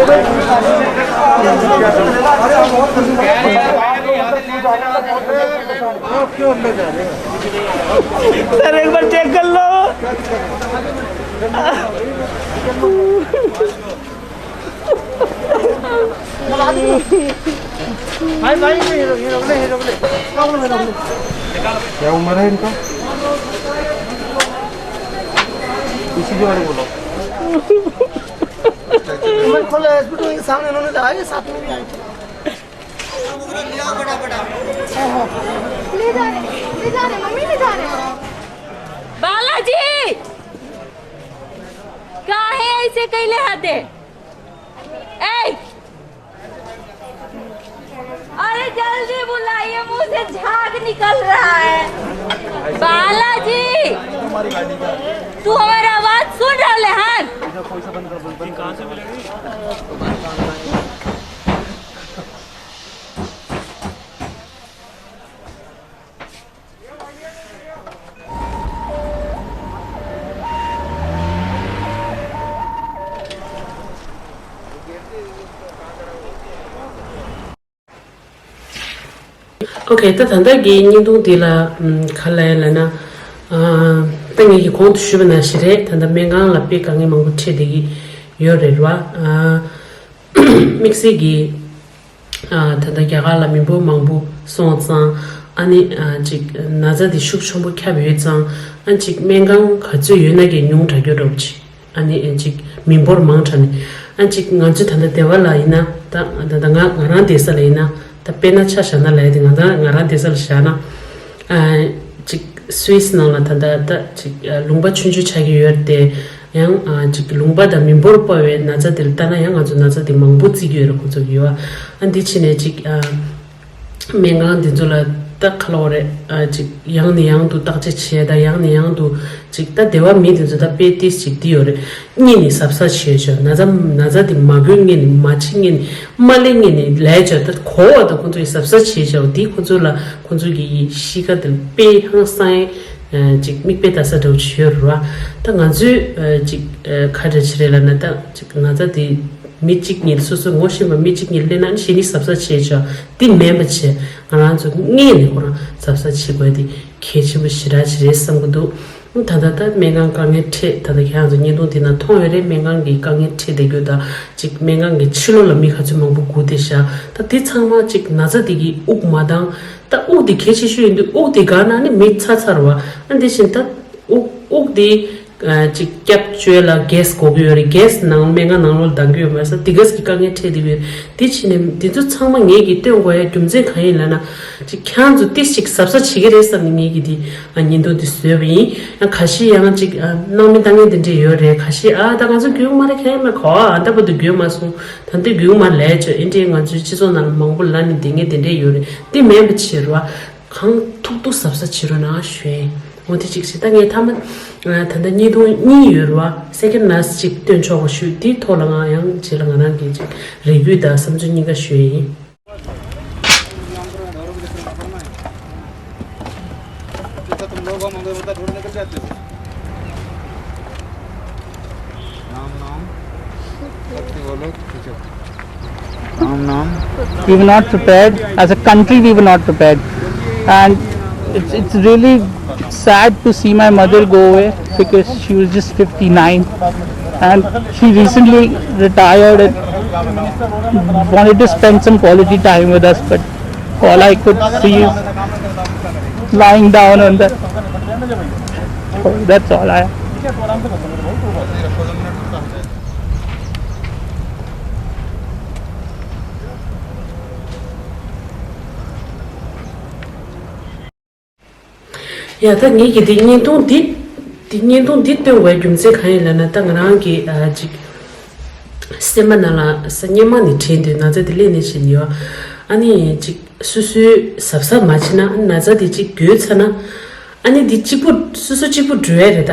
सर, एक बार चेक कर लो। भाई, भाई, ये रोक ले, ये रोक ले, ये रोक ले। क्या उम्र है इनका? इसी के बारे में बोलो। उम्र खोला, हॉस्पिटल के सामने उन्होंने आए, साथ में भी आए थे। ले जा रहे, ले जा रहे, मम्मी ले जा रहे। बालाजी, काहे ऐसे कैले हाथे? ए! अरे जल्दी बुलाइए, मुंह से झाग निकल रहा है। बालाजी, तू हमारा आवाज सुन रहा है? Okay, ད་ད་ལྟ་གི་བརྙན་ཐུང་འདི་ལ་ཨམ་ག་ལབ་ཡ་ལབ་ན། ཨ་ད་ངེད་ཀྱིས་གོང་དུ་ཞུས་པ་ནང་བཞིན་རེད། ད་ལྟ་སྨན་ཁང་ལ་དཔེ་དཀའ་ངལ་མང་པོ་འཕྲད་བསྡད་ཀྱི་ཡོད་རེད་བ། ཨ་དམིགས་བསལ་གྱི་ ཨ་ད་ལྟ་རྒྱ་གར་ལ་མི་འབོར་མང་པོ་སོང་ཙང་། ཨ་ནི་ཨ་ཅིག་ན་ཚ་དེ་ཤུགས་ཆེན་པོ་ཁྱབ་ཡོད་ཙང་། ཨ་ཅིག་སྨན་ཁང་ག་ཚོད་ཡོད་ན་གི་ཉུང་དྲགས་རྒྱུ་འདྲ་པོ་ཅིག་ཨ་ནི་ཨ་ཅིག་མི་འབོར་མང་དྲགས་ནས། ཨ་ཅིག་ང་ཚོ་ད་ལྟ་སྡེ་བ་ལ་ཡིན་ན། ད་ད་ལྟ་ང་ང་རང་སྡོད་ས་ལ་ཡིན་ན། ད་དཔེར་ན་ཆ་བཞག་ན་ལབ་ཡ་དེ། ང་ད་ང་རང་སྡོད་ས་ལ་བཞག་ན། ཨ་ཅིག་སུད་སི་ནང་ལ་ད་ལྟ་ད་ཅིག་ཨ་ལུང་པ་ཆུང་ཆུང་ཆགས་ཀྱི་ཡོད་རེད་དེ། ཡང་ཨ་ཅིག་ལུང་པ་དང་མི་འབོར་དཔའ་བའི་ན་ཚ་དེ་ལ་ལྟ་ན། ཡང་ང་ཚོ་ན་ཚ་དེ་མང་པོ་བརྩི་གི་ཡོད་རེད། ཁོ་ཚོ་གི་ཡོད་ཨ། འདི་ཕྱིན་ནས་ཅིག་ཨ་སྨན་ཁང་འདི་ཚོ་ལ་ད་ག་ལབ་དགོས་རེད། ཨ་ཅིག་ཡང་ནས་ཡང་དུ་བརྟག་དཔྱད་བྱས། ད་ཡང་ནས་ཡང་དུ་ཅིག་ད་སྡེ་བ་མི་འདི་ཚོ་ད་དཔེ་ཏིས་ཅིག་འདི་ཡོད་རེད། སྔོན་ནས་གཟབ་གཟབ་བྱས་བྱས། ན་ཚ་ན་ཚ་འདི་མ་འགོས་སྔོན་ནས། མ་འཆི་སྔོན་ནས། མ་སླེབས་སྔོན་ནས་ལབ་བྱས། ད་གོ་བ་དང་ཁོ་ཚོས་གཟབ་གཟབ་བྱས་བྱས། འདི་ཁོ་ཚོ་ལ་ཁོ་ཚོ་གི་གཤིས་ཀ་དེ་དཔེ་ཧང་སང་ཡ། ཨ་ཅིག་མིག་དཔེ་ལྟ་ས་འདྲ་བོ་ཅིག་ཡོད་རེད་བ། ད་ང་ཚོས་ཨ་ཅིག་ཨ་ག་འདྲ་ཅིག་རེད་ལབ་ན། ད་ཅིག་ན་ཚ་དེ་མི་གཅིག་གཉིས། སོ་སོ་ངོ་ཤེས་པ་མི་གཅིག་གཉིས་སླེབས་ན་ནི་གཞི་ནས་གཟབ་གཟབ་བྱས་བྱས། འདི་མིན་པ་བྱས། ང་རང་ཚོ་སྔོན་ནས་ཁོ་རང་གཟབ་གཟབ་བྱེད་དགོས་དེ་གལ་ཆེན་པོ་ཞེ་དྲག་ཅིག་རེད་བསམ་གྱི་འདུག་ད་ལྟ་ད་སྨན་ཁང་དཀའ་ངལ་འཕྲད། ད་ལྟ་ཁྱེད་རང་ཚོ་བརྙན་ཐུང་འདི་ནང་མཐོང་ཡོད་རེད། སྨན་ཁང་གི་དཀའ་ངལ་འཕྲད་བསྡད་རྒྱུ་དང་། ཅིག་སྨན་ཁང་གི་ཕྱི་ལོགས་ལ་མི་ག་ཚོད་མང་པོ་སྒུག་བསྡད་ཤག་ད་དེ་ཚང་མ་ཅིག་ན་ཚ་དེ་གིས་དབུགས་མ་འདང་། ད་དབུགས་དེ་གལ་ཆེ་ཤོས་ཡིན་དུས། དབུགས་དེ་འགག་ན་ནི་མི་ཚར་ཚར་བ། ཨ་འདི་བཞིན་ད་དབུགས་དབུགས་དེ་ཨ་ཅིག་རྒྱབ་བཅོལ་ལ་གེ་སི་དགོས་ཀྱི་ཡོད་རེད། གེ་སི་ནང་སྨན་ཁང་ནང་ལོགས་ལ་འདང་གི་ཡོད་མ་རེད་ཟེར། དེ་ག་ཟིག་གི་དཀའ་ངལ་འཕྲད་བསྡད་ཡོད་རེད། དེ་བྱས་ནས་དེ་ཚོ་ཚང་མ་ངེད་ཀྱིས་སྟོན་དགོས་ཡ་རྒྱུ་མཚན་གང་ཡིན་ལབ་ན། ཅིག་ཁྱེད་རང་ཚོ་ཏིས་ཅིག་གཟབ་གཟབ་བྱེད་ཀྱི་རེད་བསམ་ནས་ངེད་ཀྱིས་དེ་ཨ་བརྙན་ཐུང་དེ་བཟོས་པ་ཡིན། ཡང་ཁ་ཤས་ཡང་ཅིག་ཨ་སྣང་མེད་བཏང་མཁན་དེ་འདྲས་ཡོད་རེད། ཁ་ཤས་ཨ་ད་ང་ཚོ་རྒྱུས་མ་རེད། ཁྱེད་མ་གོ་ཨ་ད་བར་དུ་རྒྱུས་མ་སོང་། ད་འདི་རྒྱུས་མ་ལས་བྱོས། ཨེ་འདྲས་ང་ཚོའི་སྤྱི་ཚོགས་ནང་ལ་མང་པོ་ལབ་ནས་བསྡད་མཁན་དེ་འདྲས་ཡོད་རེད། དེ་མིན་པ་བྱེད་རོགས། གང་ཐུབ་ཐུབ་གཟབ་གཟབ་བྱེད་རོགས་གནང་ཞུ་ཡིན། འོ་དེ་གཅིག་བྱས། ད་ངས་མཐའ་མ་ད་ལྟ་བརྙན་ཐུང་གཉིས་ཡོད་རེད་བ། སེ་ཀེན་ཌི་ལཱ་སི་ཊི་གཅིག་སྟོན་ཆོག་པ་ཞུས། དེའི་ཐོག་ལ་ང་ཡང་རྗེས་ལ་ང་རང་གི་ཅིག་རེ་སྐུལ་དང་བསམ་ཚུལ་གཉིས་ཀ་ཞུ་ཡིན། राम नाम। भक्ति बोलो, खींचो। राम नाम। We were not prepared. As a country, we were not prepared. And it's, it's really sad to see my mother go away because she was just fifty-nine. And she recently retired and wanted to spend some quality time with us, but all I could see is lying down on the. That's all I. ཡ་ད་ངེད་ཀྱིས་འདི་བརྙན་ཐུང་འདི་འདི་བརྙན་ཐུང་འདི་སྟོན་དགོས་རྒྱུ་མཚན་གང་ཡིན་ལབ་ན། ད་ང་རང་གི་ཨ་ཅིག་སེམས་པ་ནང་ལ་ས་སྔོན་མ་ནས་དྲན་དུས། ན་ཚ་འདི་སླེབས་ནས་བྱས་ནས་ཡོད། ཨ་ནི་ཅིག་སོ་སོའི་གཟབ་གཟབ་མ་བྱས་ན། ཨ་ནི་ན་ཚ་འདི་ཅིག་འགོས་ཚར་ན། ཨ་ནི་འདི་གཅིག་པུ་སོ་སོ་གཅིག་པུ་འགྲོ་ཡ་རེད་ད།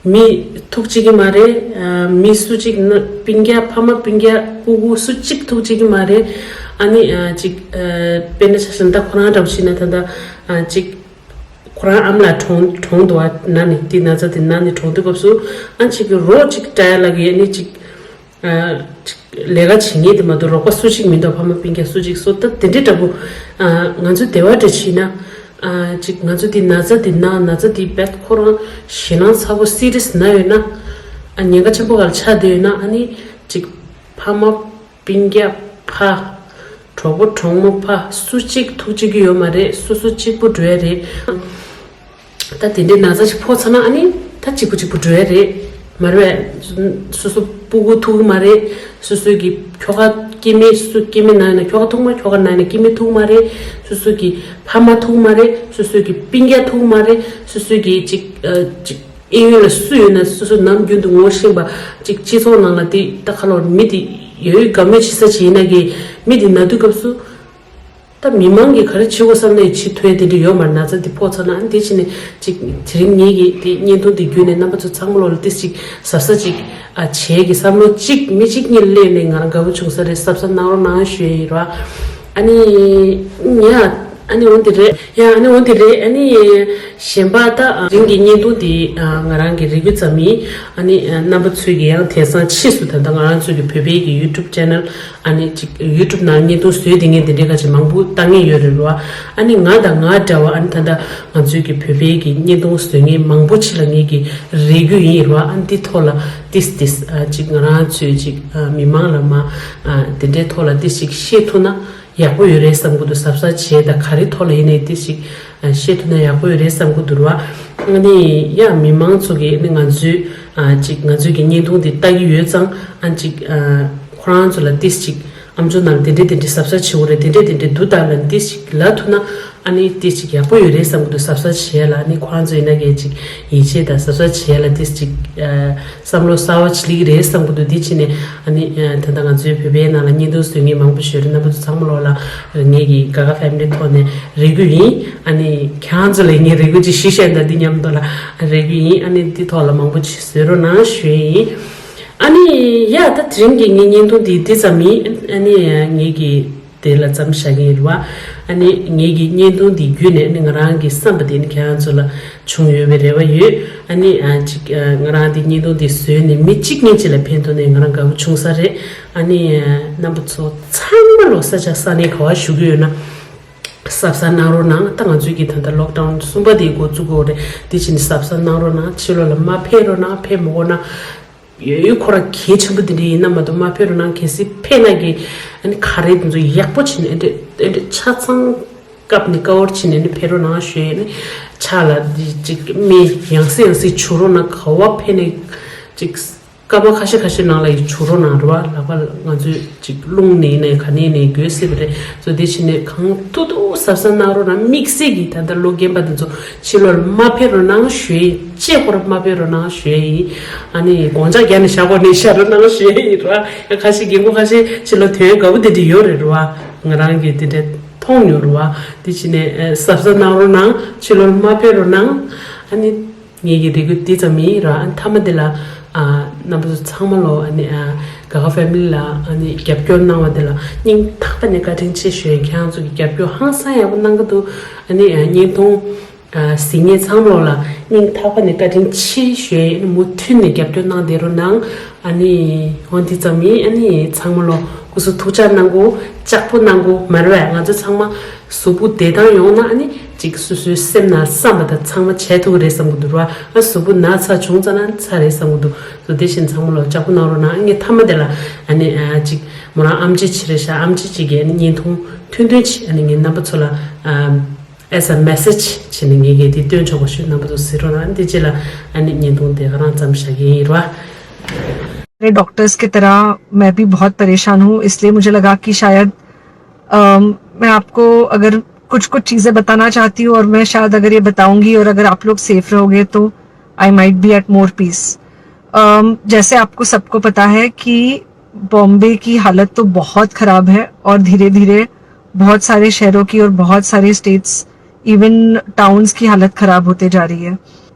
མི་ཐུག་བཅུག་གི་མ་རེད། ཨ་མི་སུ་གཅིག་ན་སྤུན་ཀྱག་ཕ་མ་སྤུན་ཀྱག་སྤུ་གུ་སུ་གཅིག་ཐུག་བཅུག་གི་མ་རེད། ཨ་ནི་ཨ་ཅིག་ཨ་དཔེར་ན་ཆ་བཞག་ན་ད་ཁོ་རང་འདྲ་པོ་བྱས་ན། ད་ད་ཨ་ཅིག་ཁོ་རང་ཨ་མ་ལགས་གྲོངས་གྲོངས་འདུག་བ། ན་ནི་དེ་ན་ཚ་དེ་ན་ནི་གྲོངས་དུས་སྐབས་སུ། ཨ་ཅིག་གི་རོགས་ཅིག་བཀྲ་ཡ་ལ་གི་ཨ་ནི་ཅིག་ཨ་ཅིག་ལས་ཀ་བྱེད་མཁན་དེ་མ་གཏོགས་རོགས་པ་སུ་གཅིག་མི་འདུག་ཕ་མ་སྤུན་ཀྱག་སུ་གཅིག་སོ། ད་དེ་འདྲའི་འདྲ་པོ། ཨ་ང་ཚོ་སྡེ་བ་འདྲ་བྱས་ན། ཨ་ཅིག་ང་ཚོ་དེ་ན་ཚ་དེ་ན་ན་ཚ་དེ་རྦད་ཁོ་རང་ཞེད་སྣང་ཚ་པོ་སི་རི་ཡས་ན་ཡོད་ན། ཨ་ཉེན་ཁ་ཆེན་པོ་ག་ལ་ཆགས་བསྡད་ཡོད་ན། ཨ་ནི་ཅིག་ཕ་མ་སྤུན་ཀྱག་ཕ། གྲོགས་པོ་གྲོགས་མོ་ཕ། སུ་གཅིག་ཐུག་བཅུག་གི་ཡོད་མ་རེད། སོ་སོ་གཅིག་པུ་འགྲོ་ཡ་རེད། ད་དེ་འདྲའི་ན་ཚ་ཞིག་ཕོག་ཚར་ན། ཨ་ནི་ད་གཅིག་པུ་གཅིག་པུ་འགྲོ་ཡ་རེད། མ་རེད་པས། སོ་སོ་སྤུ་གུ་ཐུག་གི་མ་རེད། སོ་སོ་གི་ཁྱོ་ག་སྐྱེ་དམན། སོ་སོ་སྐྱེ་དམན་ན་ཡོད་ན་ཁྱོ་ག་ཐུག་མ། ཁྱོ་ག་ན་ཡོད་ན་སྐྱེ་དམན་ཐུག་མ་རེད། སོ་སོ་གི་ཕ་མ་ཐུག་མ་རེད། སོ་སོ་གི་སྤུན་ཀྱག་ཐུག་མ་རེད། སོ་སོ་གི་ཅིག་ཨ་ཅིག་གཡས་གཡོན་ལ་སུ་ཡོད་ན། སོ་སོ་ནམ་རྒྱུན་དུ་ངོ་ཤེས་པ་ཅིག་སྤྱི་ཚོགས་ནང་ལ་དེ་ད་ག་ལོར་མི་དེ་ཡོད་ཡོད་དགའ་མོས་བྱེད་ས་ཅིག་ཡིན་ན་གི། མི་དེ་ན་དུས་སྐབས་སུ་ད་མི་མང་གིས་ག་རེ་བྱེད་དགོས་བསམ་ནའི་བྱེད་ཐུབ་ཡ་དེ་འདྲ་ཡོད་མ་རེད། ན་ཚ་དེ་ཕོག་ཚར་ན། ཨ་དེ་ཕྱིན་ནས་ཅིག་དེ་རིང་ངེད་ཀྱིས་དེ་བརྙན་ཐུང་དེ་བརྒྱུད་ནས་རྣམ་པ་ཚོ་ཚང་མ་ལོ་ལ་ཏིས་ཅིག་གཟབ་གཟབ་ཅིག་ཨ་བྱེད་ཀྱི་བསམ་བློ་གཅིག་མི་གཅིག་གཉིས་སླེབས་ནས་ང་རང་དགའ་པོ་བྱུང་ས་རེད། གཟབ་གཟབ་གནང་རོགས་གནང་ཞུ་ཡ་ཡིན་ར། ཨ་ནི་ངས་ ཨ་ནི་འོ་འདི་རེད། ཡ་ཨ་ནི་འོ་འདི་རེད། ཨ་ནི་གཞན་པ་ད་རིང་གི་བརྙན་ཐུང་འདི་ང་རང་གི་རེ་སྐུལ་ཙམ་ཡིན། ཨ་ནི་རྣམ་པ་ཚོས་ཀྱི་ཡང་དེང་སང་ཕྱིས་སུ་ད་ལྟ་ང་རང་ཚོ་གི་བོད་པའི་གི་YouTube channel ཨ་ནི་ཅིག་YouTube ནང་བརྙན་ཐུང་བཟོས་དེ་ངས་དེ་འདྲའི་ཁ་ཅིག་མང་པོ་ལྟ་ངེས་ཡོད་རེད་རོ། ཨ་ནི་ང་དང་ང་འདྲ་བ་ཨ་ནི་ད་ལྟ་ང་ཚོའི་གི་བོད་པའི་གི་བརྙན་ཐུང་བཟོས་ངེས་མང་པོ་ཅིག་ལ་ངས་གི་རེ་སྐུལ་ཡིན་རོ། ཨ་ནི་འདི་ཐོག་ལ་ཏིས་ཏིས་ཅིག་ང་རང་ཚོས་ཅིག་མི་མང་ལ་མ་དེ་འདྲའི་ཐོག་ལ་ཏིས་ཅིག་བཤད་ཐུབ་ན། ཡག་པོ་ཡོད་རེད་བསམ་གི་འདུག་གཟབ་གཟབ་བྱས་དང་ག་རེ་ཐོག་ལ་ཡིན་ནའི་དེ་ཞིག་ཨ་བཤད་ཐུབ་ན་ཡག་པོ་ཡོད་རེད་བསམ་གི་འདུག་ར། ཨ་ནི་ཡ་མི་མང་ཚོ་གིས་ཨ་ནི་ང་ཚོའི་ཨ་ཅིག་ང་ཚོའི་གི་བརྙན་ཐུང་དེ་ལྟ་གི་ཡོད་ཙང་ཨ་ཅིག་ཨ་ཁོ་རང་ཚོ་ལ་ཏིས་ཅིག་ཨམ་ཅོག་ནང་དེ་འདྲས་དེ་འདྲས་གཟབ་གཟབ་བྱེད་དགོས་རེད། དེ་འདྲས་དེ་འདྲས་འདུག་ད་ལབ་ཏིས་ཅིག་ལབ་ཐུབ་ན་ཨ་ནི་ཏིས་ཅིག་ཡག་པོ་ཡོད་རེད་བསམ་གི་འདུག་གཟབ་གཟབ་བྱས་ལ་ཨ་ནི་ཁོ་རང་ཚོ་ཡིན་ན་གས་ཅིག་ཡིད་ཆེས་དང་གཟབ་གཟབ་བྱས་ལ་ཏིས་ཅིག་ཨ། བསམ་བློ་གསར་བ་ཅིག་སླེབས་ཀྱི་རེད་བསམ་གྱི་འདུག་འདི་ཕྱིན་ནས་ཨ་ནི་ད་ལྟ་ང་ཚོའི་བོད་པའི་ནང་ལ་བརྙན་ཐུང་བཟོ་མཁན་མང་པོ་ཞིག་ཡོད་རེད། རྣམ་པ་ཚོ་ཚང་མ་ལོག་ལ་ངེད་ཀྱི་ག་ག་ཕེ་མི་ལི་ཐོག་ནས་རེ་སྐུལ་ཡིན། ཨ་ནི་ཁྱེད་རང་ཚོ་ལ་ངས་རེ་སྐུལ་ཅིག་ཞུ་བཤད་འདི་མཉམ་དུ་ལ་རེ་སྐུལ་ཡིན། ཨ་ནི་འདི་ཐོག་ལ་མང་པོ་ཅིག་བཟོས་རོགས་གནང་ཞུ་ཡས་ཡིན། ཨ་ནི་ཡ་ད་དེ་རིང་གི་ངའི་བརྙན་ཐུང་འདི་འདི་ཙམ་ཡིན། ཨ་ནི་ངེད་ཀྱི་དེ་ལ་མཚམས་བཞག་གི་ཡིན་རེད་བ། ཨ་ནི་ངེད་ཀྱི་བརྙན་ཐུང་འདི་བརྒྱུད་ནས་ཨ་ནི་ང་རང་གི་བསམ་པ་དེ་ནི་ཁྱེད་རང་ཚོ་ལ་བྱུང་ཡོད་པའི་རེ་བ་ཡོད། ཨ་ནི་ཨ་ཅིག་ཨ་ང་རང་འདི་བརྙན་ཐུང་འདི་བཟོས་ནས་མི་གཅིག་གཉིས་ཅིག་ལ་ཕན་ཐོགས་ནས་ང་རང་དགའ་པོ་བྱུང་ས་རེད། ཨ་ནི་ཨ་རྣམ་པ་ཚོ་ཚང་མ་ལོ་ས་ཆ་ས་གནས་ག་བ་བཞུགས་ཀྱི་ཡོད་ན་གཟབ་གཟབ་གནང་རོགས་གནང་། ད་ང་ཚོའི་གི་ད་ལྟ་ལོག་ཌའུན་གསུམ་པ་དེ་འགོ་བཙུགས་དགོས་རེད། དེ་བྱས་ནས་གཟབ་གཟབ་གནང་རོགས་གནང་། ཕྱི་ལོགས་ལ་མ་ཕེབས་རོགས་གནང་། ཕེབས་མི་དགོས་ན། ཡོད་ཡོད་ཁོ་རང་གལ་ཆེན་པོ་དེ་འདྲ་ཡིན་ན་མ་གཏོགས་མ་ཕེབས་རོགས་གནང་། གལ་སྲིད་ཕེབས་ན་གི་ཨ་ནི་ག་རེ་དེ་ཚོ་ཡག་པོ་བྱས་ནས་ཨ་འདྲ་ཨ་འདྲ་ཆ་ཚང་བཀབ་ནས་ཀ་བར་བྱས་ནས་ཨ་ནི་ཕེབས་རོགས་གནང་ཞུ་ཡས་ནི་ཕྱག་ལ་འདི་ཅིག་མི་ཡང་སེ་ཡང་སེ་བྱུག་རོགས་གནང་། ག་བ་ཕེབས་ནས་ཅིག་སྐར་མ་ཁ་ཤས་ཁ་ཤས་ནང་ལ་ཡི་བྱུག་རོགས་གནང་རེད་བ། ལག་པ་ང་ཚོས་ཅིག་རླུང་ནས་ནས་ག་ནས་ནས་འགོས་སྲིད་པ་རེད། ཚོ་དེ་བྱས་ནས་གང་ཐུབ་ཐུབ་གཟབ་གཟབ་གནང་རོགས་གནང་། དམིགས་བསལ་གྱིས་ད་ལྟ་ལོ་རྒན་པ་དེ་ཚོ་ཕྱི་ལོགས་ལ་མ་ཕེབས་རོགས་གནང་ཞུ་ཡས། ཅེས་ཁོ་ར་མ་ཕེབས་རོགས་གནང་ཞུ་ཡས་ཡིན། ཨ་ནི་དགོང་ཇག་རྒྱབ་ནས་བཞག་གོ་ནས་བཞག་རོགས་གནང་ཞུ་ཡས་ཡིན་ར། ཡ་ཁ་ཤས་རྒན་གོག་ཁ་ཤས་ཕྱི་ལོགས་ཐོན་དགའ་པོ་དེ་འདྲ་ཡོད་རེད་ར་བ། ང་རང་གིས་དེ་འདྲ་མཐོང་མྱོང་ར་བ། དེ་བྱས་ནས་ཨ་གཟབ་གཟབ་གནང་རོགས་གནང་། ཕྱི་ལོགས་ལ་མ་ཕེབས་རོགས་གནང་། ཨ་ནི། ངེད་ཀྱི་རེ་སྐུལ་འདི་ཙམ་ཡིན་ར། ཨ་མཐའ་མ་འདི་ལ་ཨ་རྣམ་པ་ཚོ་ཚང་མ་ལོ་ཨ་ནི་ཨ་ག་ག་ཕེ་མི་ལི་ལ་ཨ་ནི་རྒྱབ་སྐྱོར་གནང་བ་འདི་ལ་སྙིང་ཐག་པ་ནས་བཀའ་དྲིན་ཆེ་ཞུ་ཡ། ཁྱེད་རང་ཚོ་གི་རྒྱབ་སྐྱོར་ཧང་སང་ཡག་པོ་གནང་གི་འདུག་ཨ་ནི་ཨ་བརྙན་ཐུང་ཨ་གཟིགས་མཁན་ཚང་མ་ལོ་ལ་སྙིང་ཐག་པ་ནས་བཀའ་དྲིན་ཆེ་ཞུ་ཡ་ཡིན། མུ་མཐུད་ནས་རྒྱབ་སྐྱོར་གནང་བསྡད་རོགས་གནང་། ཨ་ནི་འོ་འདི་ཙམ་ཡིན། ཨ་ནི་ཚང་མ་ལོ་སྐུ་གཟུགས་ཐུགས་ཅག་གནང་གོ། ལྕགས་པོ་གནང་གོ། མ་རེད་པས། ང་ཚོ་ཚང་མ་གཟུགས་པོ་བདེ་ཐང་ཡོང་ན་ཨ་ནི་ཅིག་སོ་སོའི་སེམས་ནང་བསམ་པ་དང་ཚང་མ་བྱས་ཐུབ་ཀྱི་རེད་བསམ་གྱི་འདུག་ར། ཨ་གཟུགས་པོ་ན་ཚ་བྱུང་ཙ་ན་ཚ་རེད་བསམ་གྱི་འདུག་སོ་དེ་བཞིན་ཚང་མ་ལོ་ལྕགས་པོ་གནང་རོགས་གནང་། ངས་མཐའ་མ་དེ་ལ་ཨ་ནི་ཨ་ཅིག་མོ་རང་ཨམ་ཆི་ཅིག་རེད་ཤག་ཨམ་ཆི་ཅིག་གིས་ཨ་ནི་བརྙན་ཐུང་ཐུང་ཐུང་ཅིག་ཨ་ནི་ངའི་རྣམ་པ་ཚོ་ལ་ཨ་as a message བྱས་ནས་ངས་གི་དེ་སྟོན་ཆོག་པ་ཞུ། རྣམ་པ་ཚོ་གཟིགས་རོགས་གནང་། དེ་རྗེས་ལ་ཨ་ནི་བརྙན་ཐུང་དེ་ག་རང་ཙམ་བཞག་གི་ཡིན་ར། मेरे डॉक्टर्स की तरह मैं भी बहुत परेशान हूँ, इसलिए मुझे लगा कि शायद अम, मैं आपको अगर कुछ कुछ चीज़ें बताना चाहती हूँ और मैं शायद अगर ये बताऊंगी और अगर आप लोग सेफ रहोगे तो I might be at more peace। जैसे आपको सबको पता है कि बॉम्बे की हालत तो बहुत ख़राब है और धीरे धीरे बहुत सारे शहरों की और बहुत सारे स्टेट्स, इवन टाउन्स की हालत ख़राब होते जा रही है।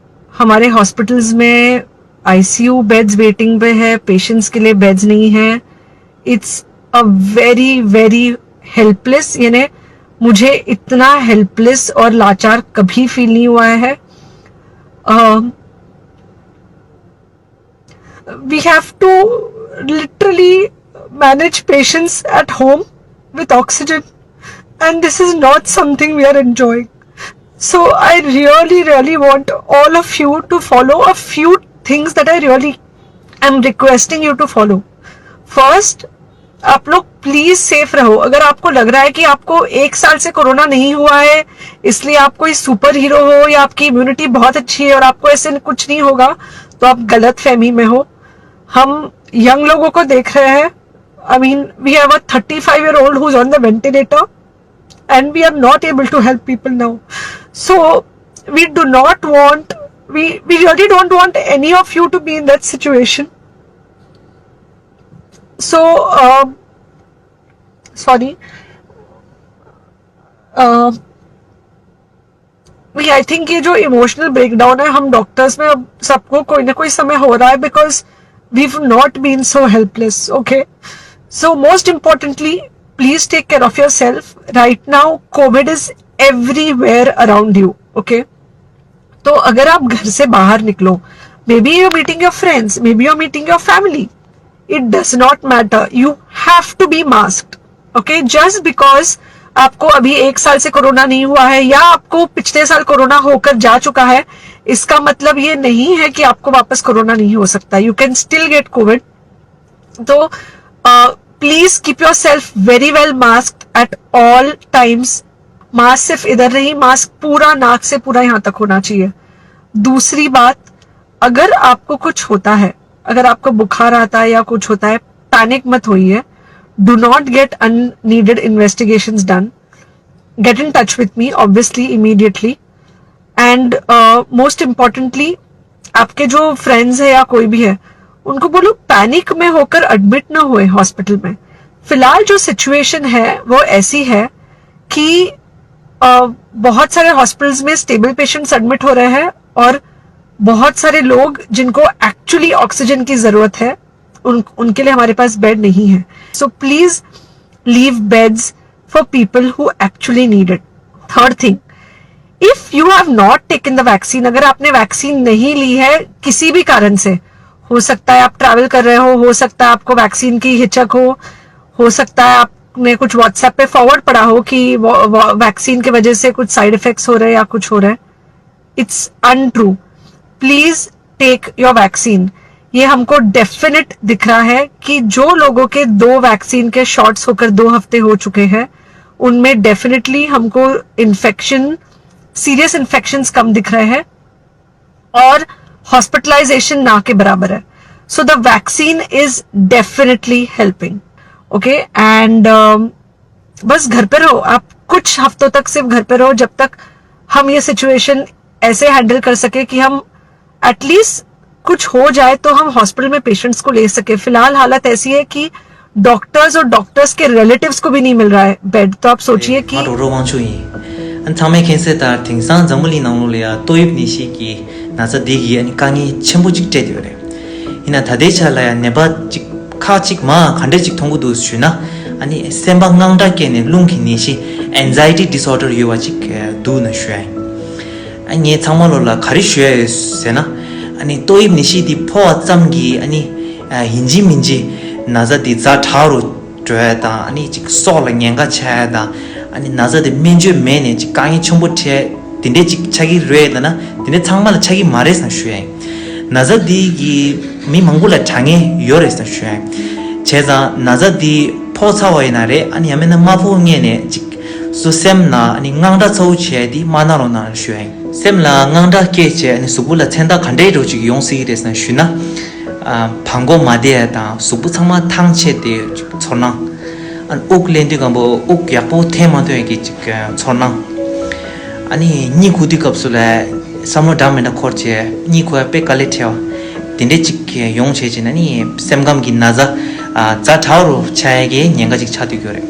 हमारे हॉस्पिटल्स में आईसीयू बेड्स वेटिंग पे है, पेशेंट्स के लिए बेड्स नहीं है। It's a very very helpless, यानी मुझे इतना हेल्पलेस और लाचार कभी फील नहीं हुआ है। We have to literally manage patients at home with oxygen, and this is not something we are enjoying. So I really, really want all of you to follow a few things that I really am requesting you to follow. First, आप लोग please safe रहो। अगर आपको लग रहा है कि आपको एक साल से कोरोना नहीं हुआ है, इसलिए आप कोई सुपर हीरो हो या आपकी इम्यूनिटी बहुत अच्छी है और आपको ऐसे कुछ नहीं होगा, तो आप गलत फहमी में हो। हम यंग लोगों को देख रहे हैं। I mean, we have a thirty five year old who's on the ventilator and we are not able to help people now. So we do not want, we we really don't want any of you to be in that situation. So um, sorry, uh, नहीं, I think ये जो emotional breakdown है, हम डॉक्टर्स में अब सबको कोई ना कोई समय हो रहा है, because we've not been so helpless. Okay, so most importantly, please take care of yourself. Right now, COVID is everywhere around you. Okay, तो अगर आप घर से बाहर निकलो, maybe you're meeting your friends, maybe you're meeting your family, it does not matter, you have to be masked. Okay, just because आपको अभी एक साल से कोरोना नहीं हुआ है या आपको पिछले साल कोरोना होकर जा चुका है, इसका मतलब ये नहीं है कि आपको वापस कोरोना नहीं हो सकता. You can still get COVID. तो please keep yourself very well masked at all times. Mask सिर्फ इधर नहीं, मास्क पूरा नाक से पूरा यहाँ तक होना चाहिए. दूसरी बात, अगर आपको कुछ होता है, अगर आपको बुखार आता है या कुछ होता है, पैनिक मत होइए. Do not get unneeded investigations done. Get in touch with me, obviously, immediately. And most importantly, आपके जो फ्रेंड्स है या कोई भी है, उनको बोलो पैनिक में होकर एडमिट ना हुए हॉस्पिटल में. फिलहाल जो सिचुएशन है वो ऐसी है कि अ, बहुत सारे हॉस्पिटल्स में स्टेबल पेशेंट्स एडमिट हो रहे हैं और बहुत सारे लोग जिनको एक्चुअली ऑक्सीजन की ज़रूरत है, उन उनके लिए हमारे पास बेड नहीं है. So please leave beds for people who actually need it. Third thing, if you have not taken the vaccine, अगर आपने वैक्सीन नहीं ली है किसी भी कारण से, हो सकता है आप ट्रैवल कर रहे हो, हो सकता है आपको वैक्सीन की हिचक हो, हो सकता है आपने कुछ व्हाट्सएप पे फॉरवर्ड पढ़ा हो कि वैक्सीन की वजह से कुछ साइड इफेक्ट्स हो रहे हैं या कुछ हो रहा है. It's untrue. Please take your vaccine. ये हमको डेफिनेट दिख रहा है कि जो लोगों के दो वैक्सीन के शॉट्स होकर दो हफ्ते हो चुके हैं, उनमें डेफिनेटली हमको इन्फेक्शन, सीरियस इन्फेक्शंस कम दिख रहे हैं और हॉस्पिटलाइजेशन ना के बराबर है. So the vaccine is definitely helping. Okay, and बस घर पे रहो आप, कुछ हफ्तों तक सिर्फ घर पे रहो, जब तक हम ये सिचुएशन ऐसे हैंडल कर सके कि हम एटलीस्ट कुछ हो जाए तो हम हॉस्पिटल में पेशेंट्स को ले सके. फिलहाल हालत ऐसी है कि डॉक्टर्स और डॉक्टर्स के रिलेटिव्स को भी नहीं मिल रहा है बेड. तो आप सोचिए कि ང་རོ་རོ་དབང་ཕྱུག་ཡིན། ཨ་ཚང་མས་མཁྱེན་གསལ་ལྟར་དེང་སང་འཛམ་བུ་གླིང་ནང་ལོགས་ལ་ཡ་ཏོག་དབྱིབས་ནད་གཞི་གི་ན་ཚ་འདི་གིས་ཨ་ནི་དཀའ་ངལ་ཆེན་པོ་གཅིག་སྤྲད་ཡོད་རེད། ཡིན་ན་ད་ལྟའི་ཆ་ལ་ཡ་ནད་པ་གཅིག་ཁག་གཅིག་མ་ག་འདྲས་གཅིག་མཐོང་གི་འདུག་ཞུས་ན། ཨ་ནི་སེམས་པ་དངངས་སྐྲག་སྐྱེས་ནས་རླུང་གི་ནད་གཞི་anxiety disorder་ཡོད་པ་གཅིག་འདུག་ན་ཞུ་ཡ་ཡིན། ཨ་ངས་ཚང་མ་ལོ་ལ་ག་རེ་ཞུ་ཡ་ཡོད་ཟེར་ན། ཨ་ནི་ཏོག་དབྱིབས་ནད་གཞི་འདི་ཕོག་པ་ཙམ་གྱིས་ཨ་ནི་ཡིན་གཅིག་མིན་གཅིག་ན་ཚ་འདི་ཛ་དྲག་རུ་འགྲོ་ཡ་དང་ཨ་ནི་གཅིག་སྲོག་ལ་ཉེན་ཁ་ཆགས་ཡ་དང་ཨ་ནི་ན་ཚ་འདི་སྨན་བཅོས་མེད་ནས་གཅིག་དཀའ་ངལ་ཆེན་པོ་འཕྲད་དེ་འདྲས་གཅིག་ཆགས་ཀྱི་རེད་ལབ་ན་དེ་འདྲས་ཚང་མ་ལ་ཆགས་ཀྱི་མ་རེད་བསམ་ཞུ་ཡ་ཡིན། ན་ཚ་འདི་གིས་མི་མང་པོ་ལ་དྲག་ངེས་ཡོད་རེད་བསམ་ཞུ་ཡ་ཡིན། བྱས་ཙང་ན་ཚ་འདི་ཕོག་ཚར་བ་ཡིན་ན་རེད། ཨ་ནི་ཡང་མིན་ན་མ་ཕོག་སྔོན་ནས་ཅིག་སོ་སེམས་ལ་ཨ་ནི་དངངས་སྐྲག་ཚ་བོ་བྱས་ཏེ་མ་གནང་རོགས་གནང་ཞུ་ཡ་ཡིན། སེམས་ལ་དངངས་སྐྲག་སྐྱེས་བྱས་ཨ་ནི་གཟུགས་པོ་ལ་མཚན་རྟགས་ག་འདྲའི་རོ་ཅིག་ཡོང་སྲིད་ཀྱི་རེད་ཟེར་ན་ཞུས་ན། ཨ་བྲང་ཁོག་མ་བདེ་ཡ་དང་གཟུགས་པོ་ཚང་མ་ཐང་ཆད་དེ་ཅིག་ཚོར་སྣང་། ཨ་ནི་དབུགས་ལེན་དུས་སྒང་པོ་དབུགས་ཡག་པོ་འཐེན་མ་ཐུབ་ཡ་གི་ཅིག་ཚོར་སྣང་། ཨ་ནི་གཉིད་ཁུག་དུས་སྐབས་སུ་ལ་བསམ་བློ་འདྲ་མི་འདྲ་འཁོར་བྱས་གཉིད་ཁུག་ཡ་དཔེ་དཀའ་ལས་འཕྲད་བ། དེ་འདྲས་ཅིག་ཡོང་བྱས་ཅིག་ན་ནི་སེམས་ཁམས་ཀྱི་ན་ཚ་ཛ་དྲག་རུ་ཆགས་ཡ་གི་ཉེན་ཁ་ཅིག་ཆགས་སྡོད་ཀྱི་ཡོད་རེད།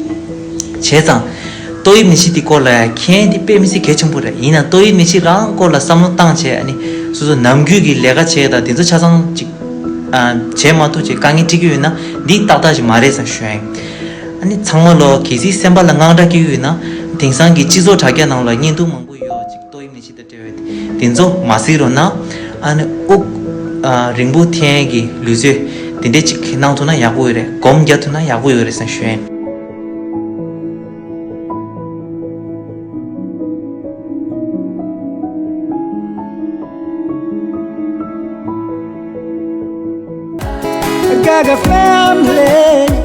བྱས་ཙང་ཏོག་དབྱིབས་ནད་གཞི་འདི་སྐོར་ལ་མཁྱེན་འདི་དཔེ་མི་སྲིད་གལ་ཆེན་པོ་རེད། ཡིན་ན་ཏོག་དབྱིབས་ནད་གཞི་རང་སྐོར་ལ་བསམ་བློ་བཏང་བྱས་ཨ་ནི་སོ་སོ་ནམ་རྒྱུན་གྱི་ལས་ཀ་བྱས་དང་དེ་ཚོ་ཆ་ཚང་ཅིག་བྱས་མ་ཐུབ་བྱས་དཀའ་ངལ་འཕྲད་ཀྱི་ཡོད་ན་འདི་ཏག་ཏག་ཅིག་མ་རེད་བསམ་ཞུ་ཡ་ཡིན། ཨ་ནི་ཚང་མ་ལོ་གལ་སྲིད་སེམས་པ་ལ་དངངས་སྐྲག་སྐྱེ་གི་ཡོད་ན་དེང་སང་གི་སྤྱི་ཚོགས་དྲ་རྒྱ་ནང་ལ་བརྙན་ཐུང་མང་པོ་ཡོད་ཅིག་ཏོག་དབྱིབས་ནད་གཞི་དང་འབྲེལ་བའི་དེ་ཚོ་མ་གཟིགས་རོགས་གནང་། ཨ་ནི་དབུགས་རིང་པོ་འཐེན་གྱི་ལུས་རྩལ་དེ་འདྲས་ཅིག་གནང་ཐུབ་ན་ཡག་པོ་ཡོད་རེད། སྒོམ་རྒྱག་ཐུབ་ན་ཡག་པོ་ཡོད་རེད་བསམ་ཞུ་ཡ་ཡིན། Gaga family.